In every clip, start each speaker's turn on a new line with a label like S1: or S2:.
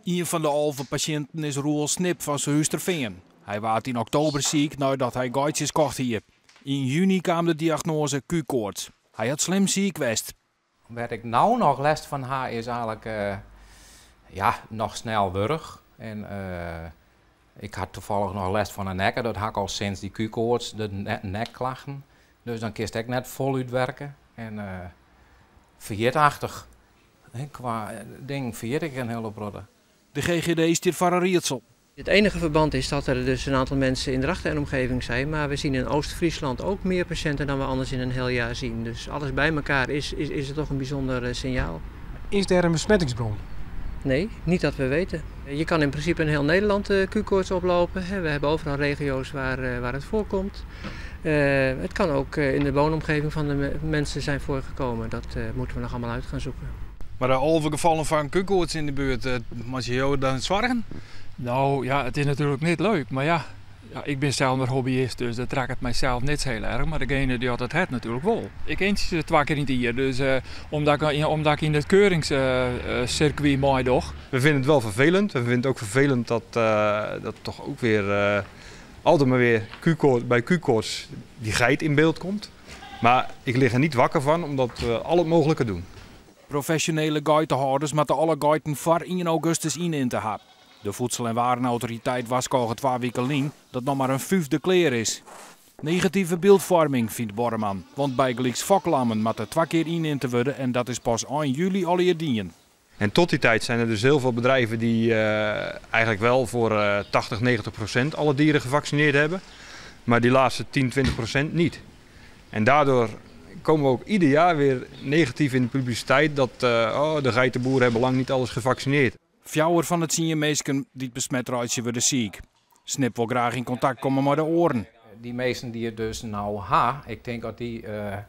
S1: Ien fan de 11 pasjinten is Roel Snip fan Surhústerfean. Hy waard yn oktober siik neidat hy geitsjes kocht hie. Yn juny kaam de diagnoaze Q-koarts. Hy hat slim siik west.
S2: Wêr't ik no noch lêst fan ha, is eigentlik ja, noch snel wurch. En ik ha tafallich noch lêst fan 'e nekke. Dat ha ik al sinds dy Q-koarts, de nekklachten. Dus dan kinst ek net folút werke. En ferjitachtich. Kwa dingen ferjit ik in hiele protte.
S1: De GGD stiet foar in riedsel.
S3: Het enige verband is dat er dus een aantal mensen in Drachten en omgeving zijn. Maar we zien in Oost-Friesland ook meer patiënten dan we anders in een heel jaar zien. Dus alles bij elkaar is het toch een bijzonder signaal.
S4: Is er een besmettingsbron?
S3: Nee, niet dat we weten. Je kan in principe in heel Nederland Q-koorts oplopen. We hebben overal regio's waar het voorkomt. Het kan ook in de woonomgeving van de mensen zijn voorgekomen. Dat moeten we nog allemaal uit gaan zoeken.
S1: Mar de 11 gefallen fan Q-koarts yn de buert, moatte jo dan soargen?
S5: Nou ja, it is natuerlik net leuk, mar ja, ik bin sels mar hobbyist, dus dat rekket mysels net sa hiel erch. Mar degene dy't it hat natuerlik wol. Ik intsje se twa kear yn it jier, dus omdat ik yn it keuringssirkwy meidoch.
S6: We vinden het wel vervelend. We vinden het ook vervelend dat toch ook weer altijd maar weer Q-koorts, bij Q-koorts die geit in beeld komt. Maar ik lig er niet wakker van, omdat we al het mogelijke doen.
S1: Profesjonele geitehâlders moatte alle geiten foar 1 augustus yninte ha. De Voedsel- en Warenautoriteit warskôge 2 wiken lyn dat noch mar in fyfde klear is. Negative byldfoarming, fynt Borreman. Want bygelyks foklammen moatte twa kear yninte wurde en dat is pas ein july allegear dien.
S6: En tot die tijd zijn er dus heel veel bedrijven die eigenlijk wel voor 80, 90% alle dieren gevaccineerd hebben. Maar die laatste 10, 20% niet. En daardoor komen we ook ieder jaar weer negatief in de publiciteit dat oh, de geitenboeren hebben lang niet alles gevaccineerd.
S1: 4 fan de 10 minsken dy't besmet reitsje, wurde siik. Snip wol graach yn kontakt komme mei de oaren.
S2: Dy minsken dy't it dus no ha, ik tink dat dy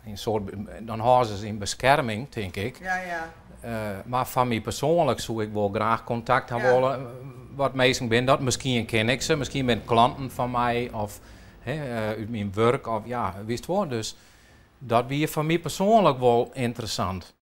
S2: in soart, dan hâlde se se yn beskerming, tink ik. Mar foar my persoanlik soe ik wol graach kontakt ha wolle. Wat minsken binne dat? Miskien ken ik se, miskien binne it klanten fan my of, hè, út myn wurk. Of, ja, witst wol. Dus dat wie foar my persoanlik wol ynteressant.